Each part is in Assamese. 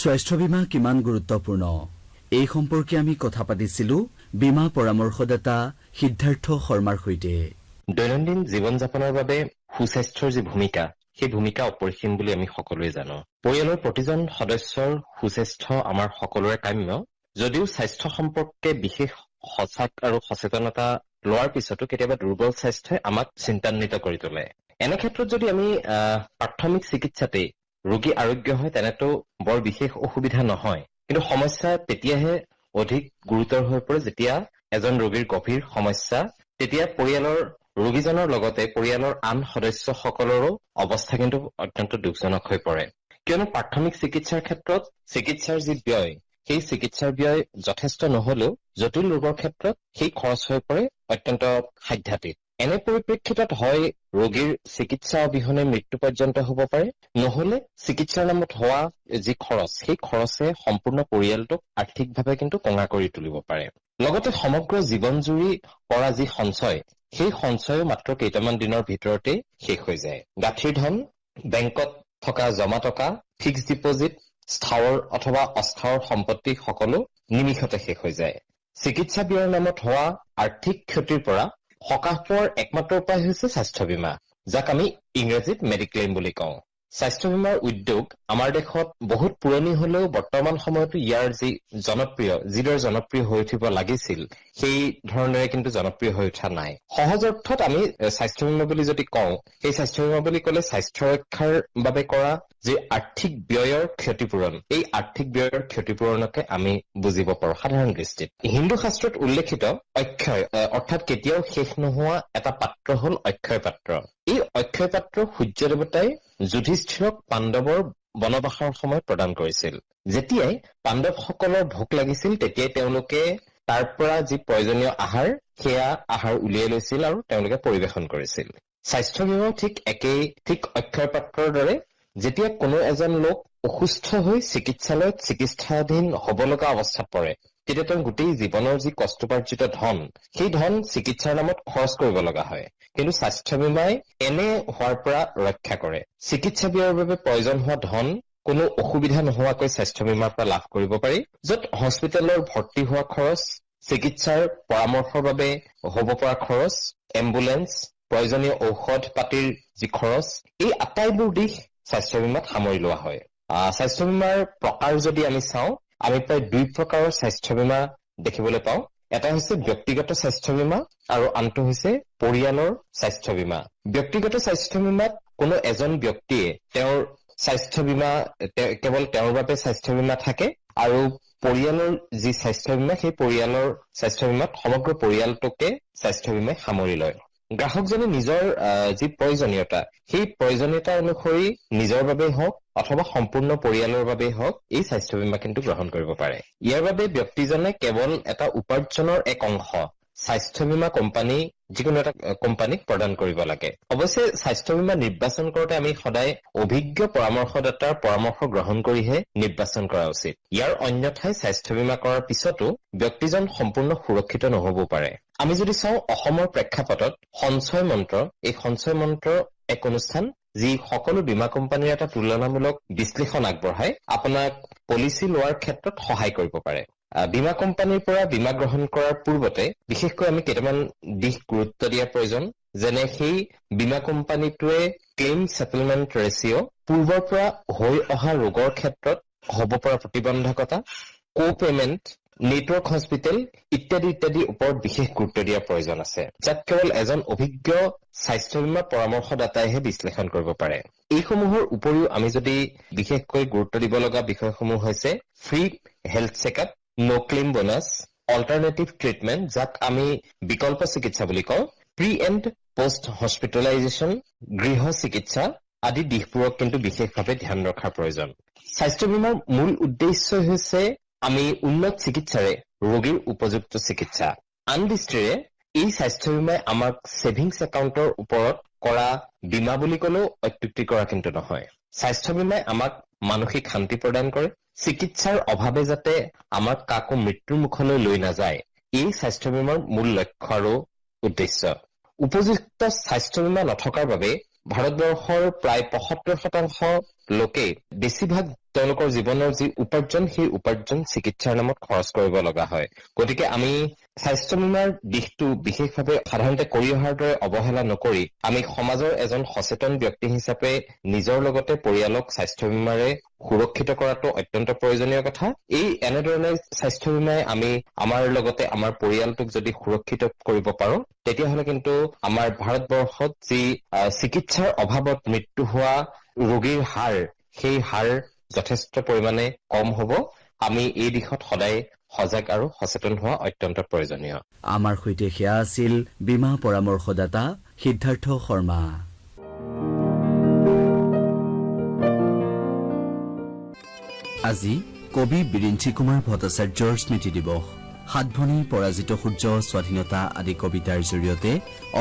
স্বাস্থ্য বীমা কিমান গুৰুত্বপূৰ্ণ, এই সম্পৰ্কে আমি কথা পাতিছিলো বীমা পৰামৰ্শদাতা সিদ্ধাৰ্থ শৰ্মাৰ সৈতে। দৈনন্দিন জীৱন যাপনৰ বাবে সুস্বাস্থ্যৰ যি ভূমিকা, সেই ভূমিকা অপৰিসীম বুলি আমি সকলোৱে জানো। পৰিয়ালৰ প্ৰতিজন সদস্যৰ সুস্বাস্থ্য আমাৰ সকলোৰে কাম্য যদিও স্বাস্থ্য সম্পৰ্কে বিশেষ সজাগ আৰু সচেতনতা লোৱাৰ পিছতো কেতিয়াবা দুৰ্বল স্বাস্থ্যই আমাক চিন্তান্বিত কৰি তোলে। এনে ক্ষেত্ৰত যদি আমি প্ৰাথমিক চিকিৎসাতেই ৰোগী আৰোগ্য হয়, তেনেতো বৰ বিশেষ অসুবিধা নহয়। কিন্তু সমস্যা তেতিয়াহে অধিক গুৰুতৰ হৈ পৰে যেতিয়া এজন ৰোগীৰ গভীৰ সমস্যা, তেতিয়া পৰিয়ালৰ ৰোগীজনৰ লগতে পৰিয়ালৰ আন সদস্যসকলৰো অৱস্থা কিন্তু অত্যন্ত দুখজনক হৈ পৰে। কিয়নো প্ৰাথমিক চিকিৎসাৰ ক্ষেত্ৰত চিকিৎসাৰ যি ব্যয়, সেই চিকিৎসাৰ ব্যয় যথেষ্ট নহলেও জটিল ৰোগৰ ক্ষেত্ৰত সেই খৰচ হৈ পৰে অত্যন্ত সাধ্যাতীত। এনে পৰিপ্ৰেক্ষিতত হয় ৰোগীৰ চিকিৎসা অবিহনে মৃত্যু পৰ্যন্ত হ'ব পাৰে, নহলে চিকিৎসাৰ নামত হোৱা যি খৰচ, সেই খৰচে সম্পূৰ্ণ পৰিয়ালটোক আৰ্থিকভাৱে কিন্তু কঙা কৰি তুলিব পাৰে। লগতে সমগ্ৰ জীৱনজুৰি কৰা যি সঞ্চয়, সেই সঞ্চয়ো মাত্ৰ কেইটামান দিনৰ ভিতৰতেই শেষ হৈ যায়। গাঁঠিৰ ধন, বেংকত থকা জমা টকা, ফিক্সড ডিপজিট, স্থাৱৰ অথবা অস্থাৱৰ সম্পত্তি সকলো নিমিষতে শেষ হৈ যায়। চিকিৎসা ব্যয়ৰ নামত হোৱা আৰ্থিক ক্ষতিৰ পৰা সকাহ পোৱাৰ একমাত্ৰ উপায় হৈছে স্বাস্থ্য বীমা, যাক আমি ইংৰাজীত মেডিক্লেইম বুলি কওঁ। স্বাস্থ্য বীমাৰ উদ্যোগ আমাৰ দেশত বহুত পুৰণি হলেও বৰ্তমান সময়তো ইয়াৰ যি জনপ্ৰিয়, যিদৰে জনপ্ৰিয় হৈ উঠিব লাগিছিল, সেই ধৰণেৰে কিন্তু জনপ্ৰিয় হৈ উঠা নাই। সহজ অৰ্থত আমি স্বাস্থ্য বীমা বুলি যদি কওঁ, সেই স্বাস্থ্য বীমা বুলি ক'লে স্বাস্থ্য ৰক্ষাৰ বাবে কৰা যি আৰ্থিক ব্যয়ৰ ক্ষতিপূৰণ, এই আৰ্থিক ব্যয়ৰ ক্ষতিপূৰণকে আমি বুজিব পাৰো সাধাৰণ দৃষ্টিত। হিন্দু শাস্ত্ৰত উল্লেখিত অক্ষয়, অৰ্থাৎ কেতিয়াও শেষ নোহোৱা এটা পাত্ৰ হ'ল অক্ষয় পাত্ৰ। এই অক্ষয় পাত্ৰ সূৰ্য দেৱতাই যুধিষ্ঠিৰক পাণ্ডৱৰ বনবাসৰ সময়ত প্ৰদান কৰিছিল। যেতিয়াই পাণ্ডৱসকলৰ ভোক লাগিছিল, তেতিয়াই তেওঁলোকে তাৰ পৰা যি প্ৰয়োজনীয় আহাৰ, সেয়া আহাৰ উলিয়াই লৈছিল আৰু তেওঁলোকে পৰিৱেশন কৰিছিল। স্বাস্থ্য বীমাও ঠিক একেই, ঠিক অক্ষয় পাত্ৰৰ দৰে যেতিয়া কোনো এজন লোক অসুস্থ হৈ চিকিৎসালয়ত চিকিৎসাধীন হ'ব লগা অৱস্থাত পৰে, তেতিয়া তেওঁ গোটেই জীৱনৰ যি কষ্টোপাৰ্জিত ধন, সেই ধন চিকিৎসাৰ নামত খৰচ কৰিব লগা হয়। কিন্তু স্বাস্থ্য বীমাই এনে হোৱাৰ পৰা ৰক্ষা কৰে। চিকিৎসা ব্যয়ৰ বাবে প্ৰয়োজন হোৱা ধন কোনো অসুবিধা নোহোৱাকৈ স্বাস্থ্য বীমাৰ পৰা লাভ কৰিব পাৰি, য'ত হস্পিটেলৰ ভৰ্তি হোৱা খৰচ, চিকিৎসাৰ পৰামৰ্শৰ বাবে হ'ব পৰা খৰচ, এম্বুলেন্স, প্ৰয়োজনীয় ঔষধ পাতিৰ যি খৰচ, এই আটাইবোৰ দিশ স্বাস্থ্য বীমাত সামৰি লোৱা হয়। স্বাস্থ্য বীমাৰ প্ৰকাৰ যদি আমি চাওঁ, আমি প্ৰায় দুই প্ৰকাৰৰ স্বাস্থ্য বীমা দেখিবলৈ পাওঁ। এটা হৈছে ব্যক্তিগত স্বাস্থ্য বীমা আৰু আনটো হৈছে পৰিয়ালৰ স্বাস্থ্য বীমা। ব্যক্তিগত স্বাস্থ্য বীমাত কোনো এজন ব্যক্তিয়ে তেওঁৰ স্বাস্থ্য বীমা, কেৱল তেওঁৰ বাবে স্বাস্থ্য বীমা থাকে, আৰু পৰিয়ালৰ যি স্বাস্থ্য বীমা, সেই পৰিয়ালৰ স্বাস্থ্য বীমাত সমগ্ৰ পৰিয়ালটোকে স্বাস্থ্য বীমাই সামৰি লয়। গ্ৰাহকজনে নিজৰ যি প্ৰয়োজনীয়তা, সেই প্ৰয়োজনীয়তা অনুসৰি নিজৰ বাবেই হওক অথবা সম্পূৰ্ণ পৰিয়ালৰ বাবেই হওক, এই স্বাস্থ্য বীমা কিন্তু গ্ৰহণ কৰিব পাৰে। ইয়াৰ বাবে ব্যক্তিজনে কেৱল এটা উপাৰ্জনৰ এক অংশ স্বাস্থ্য বীমা কোম্পানী, যিকোনো এটা কোম্পানীক প্ৰদান কৰিব লাগে। অৱশ্যে স্বাস্থ্য বীমা নিৰ্বাচন কৰোঁতে আমি সদায় অভিজ্ঞ পৰামৰ্শদাতাৰ পৰামৰ্শ গ্ৰহণ কৰিহে নিৰ্বাচন কৰা উচিত। ইয়াৰ অন্যথাই স্বাস্থ্য বীমা কৰাৰ পিছতো ব্যক্তিজন সম্পূৰ্ণ সুৰক্ষিত নহ'ব পাৰে। আমি যদি চাওঁ অসমৰ প্ৰেক্ষাপটত সঞ্চয় মন্ত্ৰ, এই সঞ্চয় মন্ত্ৰ এক অনুষ্ঠান যি সকলো বীমা কোম্পানীৰ এটা তুলনামূলক বিশ্লেষণ আগবঢ়াই আপোনাক পলিচি লোৱাৰ ক্ষেত্ৰত সহায় কৰিব পাৰে। বীমা কোম্পানীৰ পৰা বীমা গ্ৰহণ কৰাৰ পূৰ্বতে বিশেষকৈ আমি কেইটামান দিশ গুৰুত্ব দিয়াৰ প্ৰয়োজন, যেনে সেই বীমা কোম্পানীটোৱে ক্লেইম ছেটেলমেণ্ট ৰেচিঅ', পূৰ্বৰ পৰা হৈ অহা ৰোগৰ ক্ষেত্ৰত হ'ব পৰা প্ৰতিবন্ধকতা, কো পে'মেণ্ট, নেটৱৰ্ক হস্পিটেল ইত্যাদি ইত্যাদিৰ ওপৰত বিশেষ গুৰুত্ব দিয়াৰ প্ৰয়োজন আছে, যাক কেৱল এজন অভিজ্ঞ স্বাস্থ্য বীমা পৰামৰ্শদাতাইহে বিশ্লেষণ কৰিব পাৰে। এইসমূহৰ উপৰিও আমি যদি বিশেষকৈ গুৰুত্ব দিব লগা বিষয়সমূহ হৈছে free health checkup, no claim bonus, alternative treatment যাক আমি বিকল্প চিকিৎসা বুলি কওঁ, প্ৰি এণ্ড পষ্ট হস্পিটেলাইজেশ্যন, গৃহ চিকিৎসা আদি দিশবোৰক কিন্তু বিশেষভাৱে ধ্যান ৰখাৰ প্ৰয়োজন। স্বাস্থ্য বীমাৰ মূল উদ্দেশ্যই হৈছে আমি উন্নত চিকিৎসাৰে ৰোগীৰ উপযুক্ত চিকিৎসা। আন দৃষ্টিৰে এই স্বাস্থ্য বীমাই আমাক ছেভিংছ একাউণ্টৰ ওপৰত কৰা বীমা বুলি ক'লেও অত্যুক্তি কৰা কিন্তু নহয়। স্বাস্থ্য বীমাই আমাক মানসিক শান্তি প্ৰদান কৰে। চিকিৎসাৰ অভাৱে যাতে আমাক কাকো মৃত্যুৰ মুখলৈ লৈ নাযায়, এই স্বাস্থ্য বীমাৰ মূল লক্ষ্য আৰু উদ্দেশ্য। উপযুক্ত স্বাস্থ্য বীমা নথকাৰ বাবে ভাৰতবৰ্ষৰ প্ৰায় ৭৫% লোকে বেছিভাগ তেওঁলোকৰ জীৱনৰ যি উপাৰ্জন, সেই উপাৰ্জন চিকিৎসাৰ নামত খৰচ কৰিব লগা হয়। গতিকে আমি স্বাস্থ্য বীমাৰ দিশটো বিশেষভাৱে সাধাৰণতে কৰি অহাৰ দৰে অৱহেলা নকৰি আমি সমাজৰ এজন সচেতন ব্যক্তি হিচাপে নিজৰ লগতে পৰিয়ালক স্বাস্থ্য বীমাৰে সুৰক্ষিত কৰাটো অত্যন্ত প্ৰয়োজনীয় কথা। এই এনেধৰণে স্বাস্থ্য বীমাই আমি আমাৰ লগতে আমাৰ পৰিয়ালটোক যদি সুৰক্ষিত কৰিব পাৰো, তেতিয়াহ'লে কিন্তু আমাৰ ভাৰতবৰ্ষত যি চিকিৎসাৰ অভাৱত মৃত্যু হোৱা ৰোগীৰ হাৰ, সেই হাৰ যথেষ্ট পৰিমাণে কম হ'ব। আমি এই দিশত সদায় সজাগ আৰু সচেতন হোৱা অত্যন্ত প্ৰয়োজনীয়। আমাৰ সৈতে সেয়া আছিল বীমা পৰামৰ্শদাতা সিদ্ধাৰ্থ শৰ্মা। আজি কবি বিৰিঞ্চি কুমাৰ ভট্টাচাৰ্যৰ স্মৃতি দিৱস। সাতভনী, পৰাজিত সূৰ্য, স্বাধীনতা আদি কবিতাৰ জৰিয়তে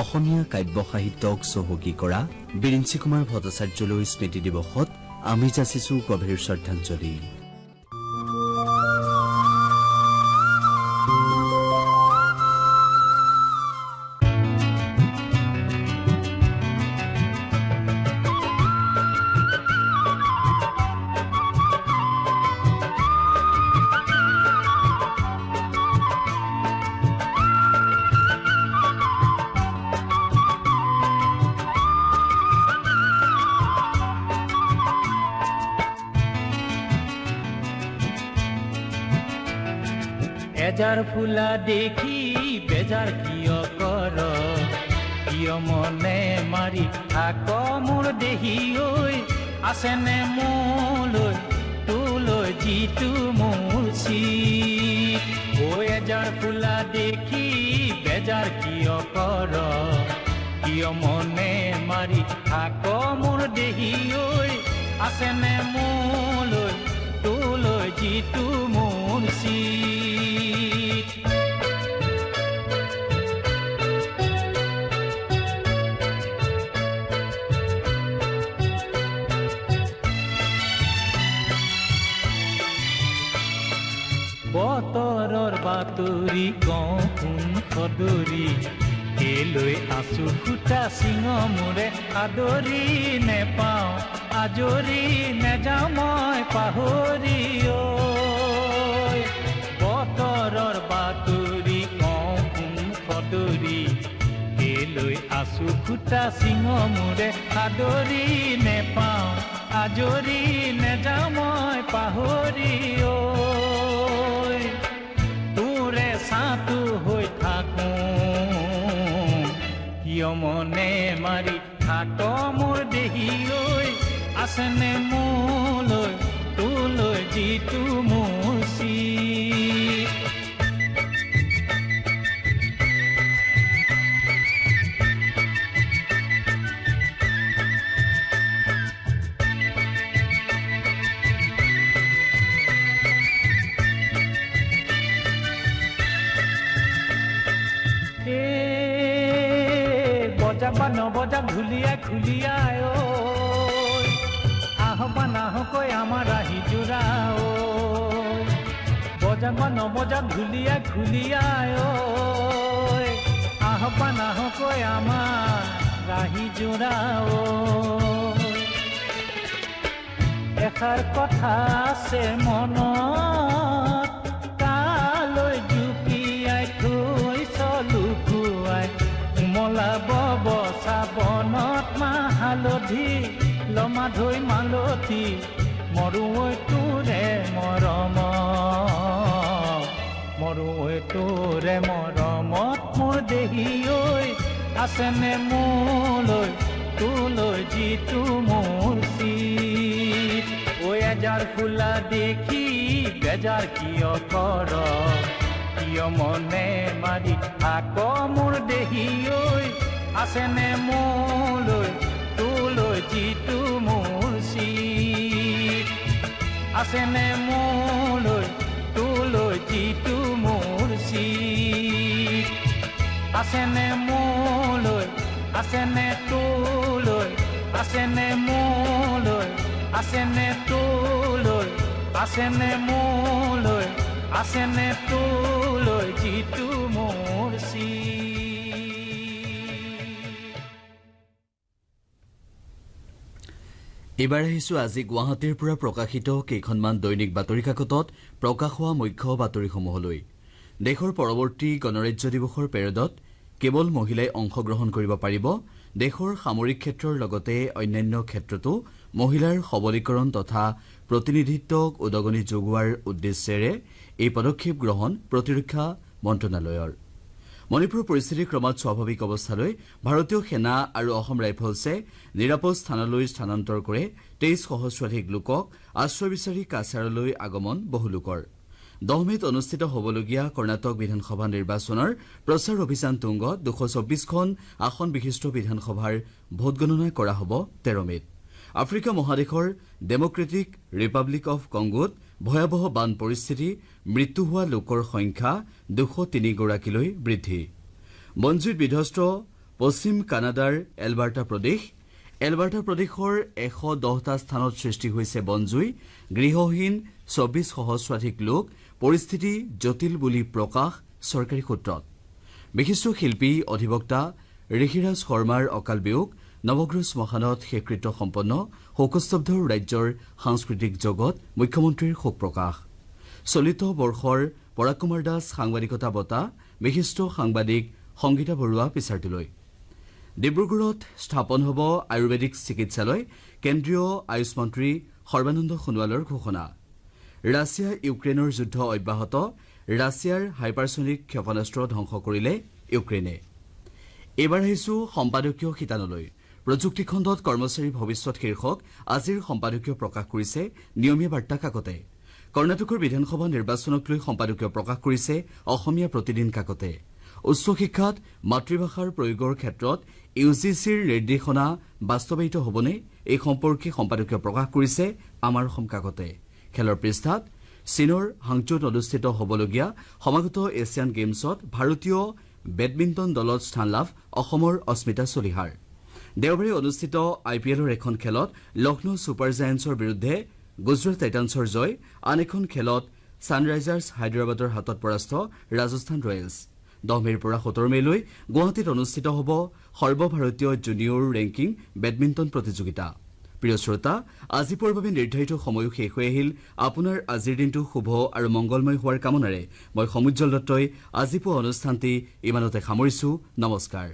অসমীয়া কাব্য সাহিত্যক চহকী কৰা বিৰিঞ্চি কুমাৰ ভট্টাচাৰ্যলৈ স্মৃতি দিৱসত আমি যাচিছো গভীৰ শ্ৰদ্ধাঞ্জলি। এজাৰ ফুলা দেখি বেজাৰ কিয় কৰ, কিয় মনে মাৰি থাক মোৰ দেহি ঐ, আছেনে মোলৈ তোলৈ যিটো মোৰ চিত। ঐ এজাৰ ফুলা দেখি বেজাৰ কিয় কৰ, কিয় মনে মাৰি থাক মোৰ দেহি ঐ, আছেনে মোলৈ তোলৈ যিটো মোৰ চিত। বতৰৰ বাতৰি কওঁ শুন সদৰি, কেলৈ আছো সূতা সিংহ মোৰে আদৰি, নেপাওঁ আজৰি নেযাওঁ মই পাহৰি ঐ। বতৰৰ বাতৰি কওঁ শুন সদৰি, কেলৈ আছো সূতা সিংহ মোৰে আদৰি, নেপাওঁ আজৰি নেযাওঁ মই পাহৰি ঐ। তোৰে ছাঁটো হৈ থাকোঁ, কিয় মনে মাৰি থাক মোৰ দেহি ঐ, আছেনে মোলৈ তোলৈ যিটো মোৰ চিত। বজাবা নবজা ঢুলীয়া খুলিয়াই ঐ, আহবা নাহকৈ আমাৰ আহি জোৰা ঐ। বজাবা নবজা ঢুলীয়া খুলিয়াই ঐ, আহবা নাহকৈ আমাৰ ৰাহি জোৰা ঐ। এষাৰ কথা আছে মনত, তালৈ জুপিয়াই থৈছ লুকুৱাই, কোমলাব বচা বনত মাহ হালধি, লমা ধৈ মালতী, মৰো ঐ তোৰে মৰমত, মৰো ঐ তোৰে মৰমত মোৰ দেহি ঐ, আছেনে মোলৈ তোলৈ যিটো মোৰ চিত। ঐ এজাৰ ফুলা দেখি বেজাৰ কিয় কৰ, কিয় মনে মাৰি থাক মোৰ দেহি ঐ, আছেনে মোলৈ তোলৈ যিটো মোৰ চিত। আছেনে মোলৈ তোলৈ যিটো মোৰ চিত। আছেনে মোলৈ, আছেনে তোলৈ, আছেনে মোলৈ, আছেনে তোলৈ, আছেনে মোলৈ, আছেনে তোলৈ যিটো মোৰ চিত। এইবাৰ আহিছো আজি গুৱাহাটীৰ পৰা প্ৰকাশিত কেইখনমান দৈনিক বাতৰি কাকতত প্ৰকাশ হোৱা মুখ্য বাতৰিসমূহলৈ। দেশৰ পৰৱৰ্তী গণৰাজ্য দিৱসৰ পেৰেডত কেৱল মহিলাই অংশগ্ৰহণ কৰিব পাৰিব। দেশৰ সামৰিক ক্ষেত্ৰৰ লগতে অন্যান্য ক্ষেত্ৰতো মহিলাৰ সবলীকৰণ তথা প্ৰতিনিধিত্বক উদগনি যোগোৱাৰ উদ্দেশ্যেৰে এই পদক্ষেপ গ্ৰহণ প্ৰতিৰক্ষা মন্ত্ৰণালয়ৰ। মণিপুৰৰ পৰিস্থিতি ক্ৰমাৎ স্বাভাৱিক অৱস্থালৈ। ভাৰতীয় সেনা আৰু অসম ৰাইফলছে নিৰাপদ স্থানলৈ স্থানান্তৰ কৰে 23 সহস্ৰাধিক লোকক। আশ্ৰয় বিচাৰি কাছাৰলৈ আগমন বহু লোকৰ। 10 মে'ত অনুষ্ঠিত হ'বলগীয়া কৰ্ণাটক বিধানসভা নিৰ্বাচনৰ প্ৰচাৰ অভিযান তুংগত। 224খন আসন বিশিষ্ট বিধানসভাৰ ভোটগণনা কৰা হ'ব 13 মে'ত। আফ্ৰিকা মহাদেশৰ ডেমক্ৰেটিক ৰিপাব্লিক অফ কংগোত ভয়াৱহ বান পৰিস্থিতি। মৃত্যু হোৱা লোকৰ সংখ্যা 203 গৰাকীলৈ বৃদ্ধি। বনজুইত বিধ্বস্ত পশ্চিম কানাডাৰ এলবাৰ্টা প্ৰদেশ। এলবাৰ্টা প্ৰদেশৰ 110টা স্থানত সৃষ্টি হৈছে বনজুই। গৃহহীন 24 সহস্ৰাধিক লোক। পৰিস্থিতি জটিল বুলি প্ৰকাশ চৰকাৰী সূত্ৰত। বিশিষ্ট শিল্পী, অধিবক্তা ঋষিৰাজ শৰ্মাৰ অকাল বিয়োগ। নৱগ্ৰহ শ্মশানত শেষকৃত্য সম্পন্ন। শোকস্তব্ধ ৰাজ্যৰ সাংস্কৃতিক জগত। মুখ্যমন্ত্ৰীৰ শোক প্ৰকাশ। চলিত বৰ্ষৰ পৰাগ কুমাৰ দাস সাংবাদিকতা বঁটা বিশিষ্ট সাংবাদিক সংগীতা বৰুৱা পিছাৰ্টীলৈ। ডিব্ৰুগড়ত স্থাপন হ'ব আয়ুৰ্বেদিক চিকিৎসালয়। কেন্দ্ৰীয় আয়ুষ মন্ত্ৰী সৰ্বানন্দ সোণোৱালৰ ঘোষণা। ৰাছিয়া ইউক্ৰেইনৰ যুদ্ধ অব্যাহত। ৰাছিয়াৰ হাইপাৰছনিক ক্ষেপণাস্ত্ৰ ধ্বংস কৰিলে ইউক্ৰেইনে। এইবাৰ আহিছো সম্পাদকীয় শিতানলৈ। প্ৰযুক্তি খণ্ডত কৰ্মচাৰীৰ ভৱিষ্যত শীৰ্ষক আজিৰ সম্পাদকীয় প্ৰকাশ কৰিছে নিয়মীয়া বাৰ্তা কাকতে। কৰ্ণাটকৰ বিধানসভা নিৰ্বাচনক লৈ সম্পাদকীয় প্ৰকাশ কৰিছে অসমীয়া প্ৰতিদিন কাকতে। উচ্চ শিক্ষাত মাতৃভাষাৰ প্ৰয়োগৰ ক্ষেত্ৰত ইউ জি চিৰ নিৰ্দেশনা বাস্তৱায়িত হ'বনে, এই সম্পৰ্কে সম্পাদকীয় প্ৰকাশ কৰিছে আমাৰ অসম কাকতে। খেলৰ পৃষ্ঠাত চীনৰ হাংচুত অনুষ্ঠিত হ'বলগীয়া সমাগত এছিয়ান গেমছত ভাৰতীয় বেডমিণ্টন দলত স্থান লাভ অসমৰ অস্মিতা চলিহাৰ। দেওবাৰে অনুষ্ঠিত আই পি এলৰ এখন খেলত লক্ষ্ণৌ ছুপাৰ জায়েণ্টছৰ বিৰুদ্ধে গুজৰাট টাইটানছৰ জয়। আন এখন খেলত ছানৰাইজাৰ্ছ হায়দৰাবাদৰ হাতত পৰাস্ত ৰাজস্থান ৰয়েলছ। 10 মে'ৰ পৰা 17 মে'লৈ গুৱাহাটীত অনুষ্ঠিত হ'ব সৰ্বভাৰতীয় জুনিয়ৰ ৰেংকিং বেডমিণ্টন প্ৰতিযোগিতা। প্ৰিয় শ্ৰোতা, আজি পুৱাৰ বাবে নিৰ্ধাৰিত সময়ো শেষ হৈ আহিল। আপোনাৰ আজিৰ দিনটো শুভ আৰু মংগলময় হোৱাৰ কামনাৰে মই সমুজ্জ্বল দত্তই আজি পুৱা অনুষ্ঠানটি ইমানতে সামৰিছো। নমস্কাৰ।